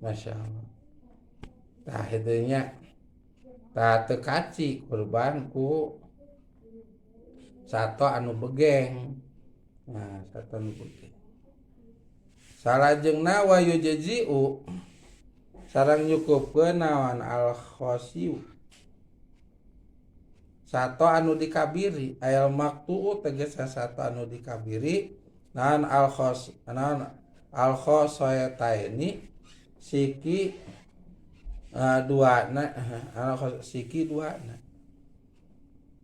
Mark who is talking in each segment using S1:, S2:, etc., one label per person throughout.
S1: Masya Allah. Tah itu nya. Tah teu kaci kurban ku sato anu begeng. Nah, sato anu begeng. Salajengna wa yujzi'u sareng nyukupkeun naon al khosiu. Sato anu dikabiri ayal maqtu'u tegasna sato anu dikabiri naon al khos naon al khosoyataini siki dua na al khos siki dua na.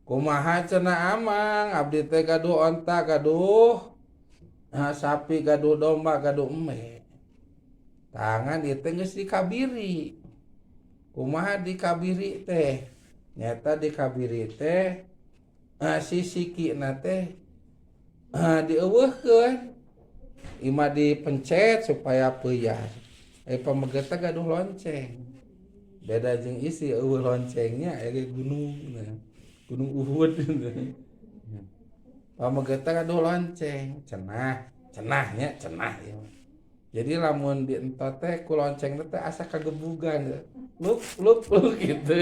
S1: Kumaha cenah amang abdi teh gaduh onta gaduh sapi gaduh domba gaduh embe. Tangan ieu teh geus dikabiri. Kumaha dikabiri teh? Nyata dikabiri teh si sikina teh dieuweuhkeun. Ima dipencet supaya peuyan. Pameget teh gaduh lonceng. Beda jeung istri eueuh loncengnya aya gunung. Nah, Gunung Uhud. Pameget teh gaduh lonceng, cenah, cenahnya cenah ieu mah. Jadi lamun dientot teh ku lonceng teh asa kagebugan. Luk luk luk gitu.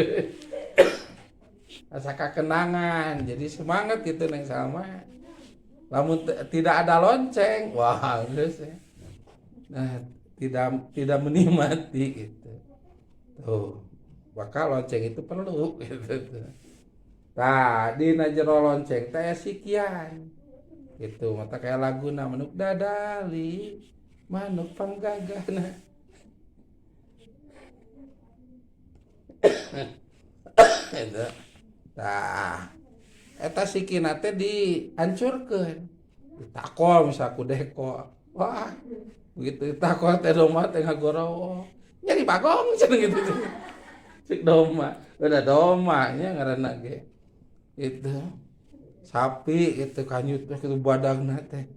S1: Asa kakenangan. Jadi semangat gitu Neng Salma. Lamun tidak ada lonceng, wah geus ya. Nah, tidak menikmati gitu. Tuh, maka lonceng itu perlu gitu. Tah, dina jero lonceng teh sikian. Gitu, mata kayak laguna manuk dadali, manuk panggagana. Gitu. Tah, eta sikina teh dihancurkeun. Ditakol misal ku deko. Wah, begitu ditakol teh domba teh ngagorowo. Nyari bagong cenah gitu. Cek domba, udah domba nya ngaranna ge. Gitu. Sapi gitu kanyut teh kitu badagna teh.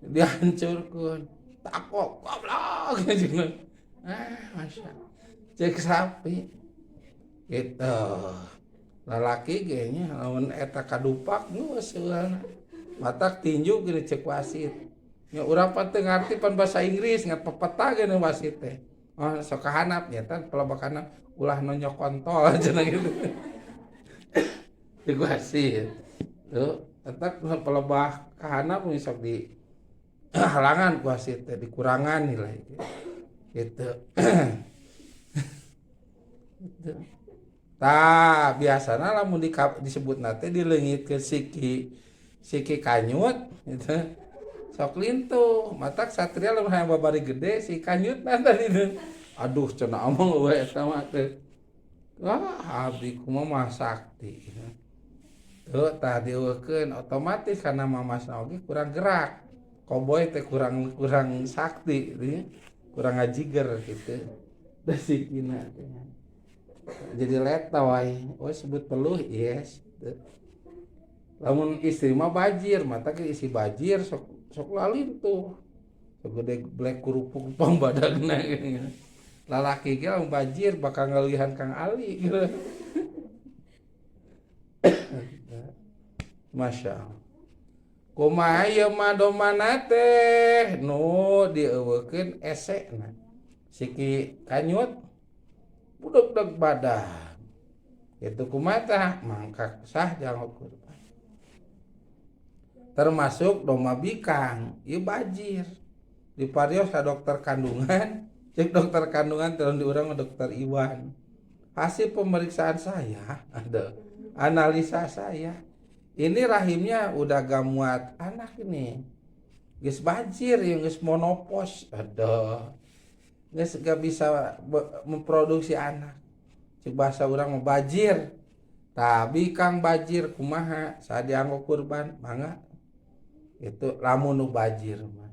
S1: Dihancurkeun. Takok goblok cenah. Ah, masya. Cek sapi. Gitu. Lalaki ge nya lamun eta kadupak geus seueurna. Matak tinju geuning cek wasit. Nya urang pan teu ngarti pan bahasa Inggris ngan pepeta geuning wasit teh. Oh, sok kahanap nya tah pelebakana ulah nonyok kontol cenah gitu. Cek wasit. Tuh, eta pelebah kahanap sok di halangan ku wasit teh dikurangan nilai gitu. Gitu. Tah, biasana lamun disebutna teh dileungitkeun siki kanyut gitu. Sok lintuh, matak satria lamun hayang babari gede si kanyutna tadi teh. Aduh cenah amang we eta mah teh. Wah, abdi kumaha mah sakti. Tuh tah dieuweuhkeun otomatis karena mamasna oge kurang gerak. Koboy teh kurang sakti gitu ya. Kurang ngajiger gitu. Da sikina teh. Jadi letoy, oh sebut peluh yes. Lamun istri mah bajir, mata ke isi bajir sok lalintuh. Sok gede black kerupuk pang badagna gitu. Lalaki ge lamun bajir bakal ngalihan Kang Ali gitu. Masya Allah. Kumaha ieu mah domana teh nu dieuweukeun esena. Siki kanyut budeg-deg badan. Itu kumaha mangka sah jang kurban. Termasuk domba bikang, ieu bajir. Diparios ka dokter kandungan, cek dokter kandungan teh di urang dokter Iwan. Hasil pemeriksaan saya, ada analisa saya, ini rahimnya udah gak muat anak ini. Geus bajir, yang geus monopos, aduh. Geus gak bisa memproduksi anak. Cek bahasa urang mah bajir. Tapi kang bajir kumaha saat dianggo kurban mangga. Itu lamun nu bajir mah.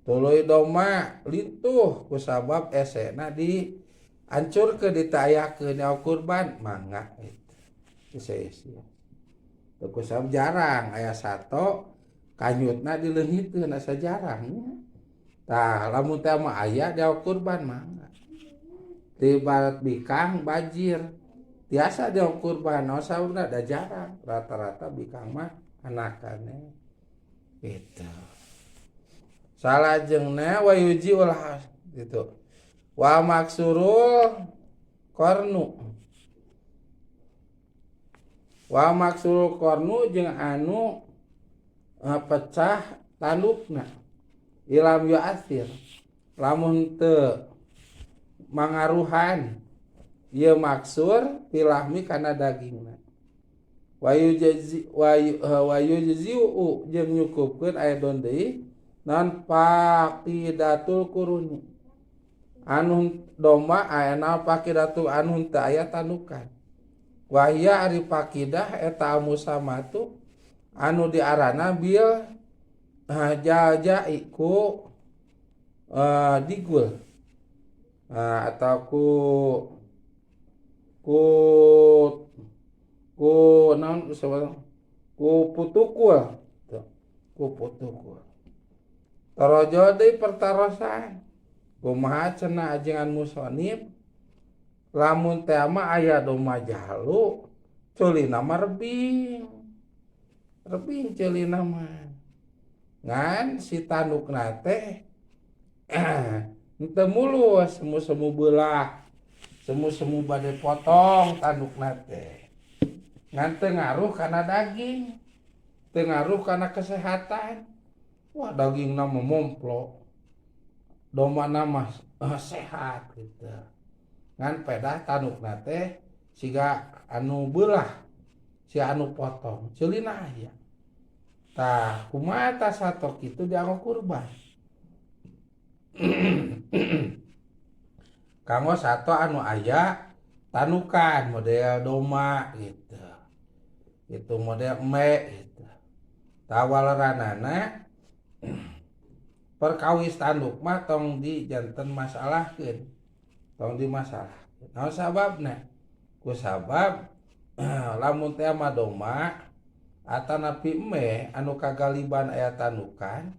S1: Tuluy domba lintuh kusabab esena dihancurkeun ditayakeun nyawa kurban mangga itu. Sia-sia. Teu kusabab jarang aya sato kanyutna dileungiteun asa jarang nya. Tah lamun teh mah aya nyawa kurban mangga. Di barat bikang bajir tiasa nyawa kurban naon sababna da jarang rata-rata bikang mah anakannya gitu. Salajengna wayuji ulah gitu. Wa maksurul qarnu, wa maksurul qarnu jeung anu pecah tandukna, in lam yu'atsir, lamun teu mangaruhan ieu maksur fil lahmi kana dagingna, wa yujzi wa yujzi'u jeung nyukupkeun aidon deui naon faqidatul quruni, anu domba aya faqidatul anu teu aya tandukan. Wahia ari faqidah eta musamatu anu diarana bil jaljai ku digul atau ku ku ku naon ku putukul, ku putukul. Torojo deui pertarosan, kumaha cenah ajengan musonif, lamun teh mah aya domba jalu, ceulina mah rebing rebing ceulina mah, ngan si tandukna teh henteu mulus, semu-semu beulah, semu-semu bade potong tandukna teh, ngan teu ngaruh kana daging, teu ngaruh kana kesehatan. Wah, dagingna mah momplo, dombana mah sehat gitu, ngan pedah tandukna teh siga anu beulah, si anu potong, ceulina aya. Tah, kumaha tah sato kitu dianggo kurban kanggo sato anu aya tandukan model domba gitu, itu model embe gitu. Tah, waleranana perkawis tanduk mah tong dijanten masalahkeun, tong dimasalah. Naon sababna? Ku sabab lamun teh mah domba atanapi embe anu kagaliban aya tandukan.